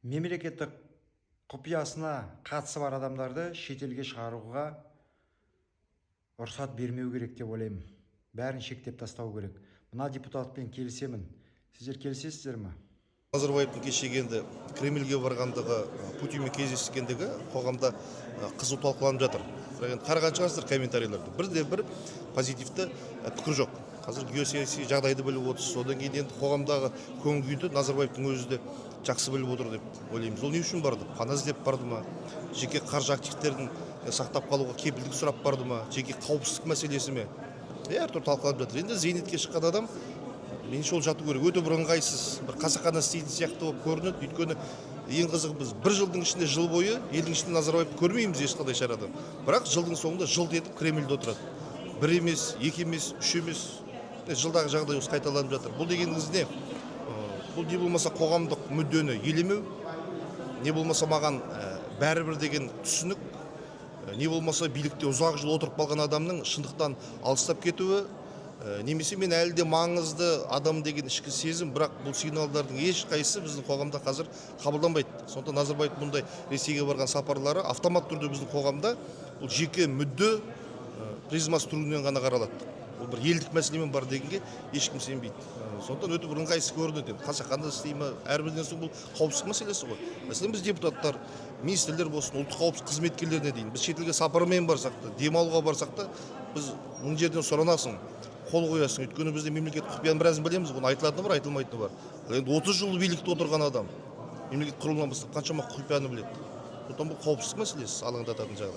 Мемлекеттік құпиясына қатысы бар адамдарды шетелге шығаруға рұқсат бермеу керек деп ойлаймын. Бәрін шектеп тастау керек. Мына депутатпен келісемін. Сіздер келісесіздер ме? Назарбаевтың кешегі енді Кремльге барғандығы, Путинмен кездескендігі қоғамда қызу талқыланып жатыр. Бірақ енді қараған шығарсыздар комментарийлерді, бірде бір позитивті пікір жоқ. Қазір геосаяси жағдайды біліп отырсыз. Одан кейін енді қоғамдағы көңіл күйді Назарбаевтың өзі де жақсы біліп отыр деп ойлаймыз. Ол не үшін барды? Пана іздеп барды ма, жеке қаржы активтерін сақтап қалуға кепілдік сұрап барды ма, жеке қауіпсіздік мәселесі ме? Әртүрлі талқыланып жатыр. Енді зейнетке шыққан адам, меніңше, ол жату керек. Өте бір ыңғайсыз, бір қасақана істейтін сияқты болып көрінеді. Өйткені ең қызығы, біз бір жылдың ішінде, жыл бойы елдің ішінде Назарбаевты көрмейміз ешқандай шарадан, бірақ жылдың соңында жылт етіп Кремльде отырады. Бір емес, екі емес, үш емес, жылдағы жағдай осы қайталанып жатыр. Бұл дегеніңіз не? Бұл не болмаса қоғамдық мүддені елемеу, не болмаса маған бәрібір деген түсінік, не болмаса билікте ұзақ жыл отырып қалған адамның шындықтан алыстап кетуі, немесе мен әлі де маңызды адам деген ішкі сезім. Бірақ бұл сигналдардың ешқайсысы біздің қоғамда қазір қабылданбайды. Сондықтан Назарбаев мұндай Ресейге барған сапарлары автомат түрде біздің қоғамда бұл жеке мүдде призмасы түрінен ғана қаралады. Ол бір елдік мәселемен бар дегенге ешкім сенбейді. Сондықтан өте бір ыңғайсыз көрінеді. Енді қасақана істей ма? Әрбірден соң бұл қауіпсіздік мәселесі ғой. Мәселен, біз, депутаттар, министрлер болсын, ұлттық қауіпсіздік қызметкерлеріне дейін, біз шетелге сапармен барсақ та, демалуға барсақ та, біз мың жерден сұранасың, қол қоясың. Өйткені бізде мемлекеттік құпияның біразын білеміз, оның айтылатыны бар, айтылмайтыны бар. Ал енді 30 жыл билікте отырған адам мемлекет құрылымынан бастап қаншама құпияны біледі. Сондықтан бұл қауіпсіздік мәселесі, алаңдататын жағдай.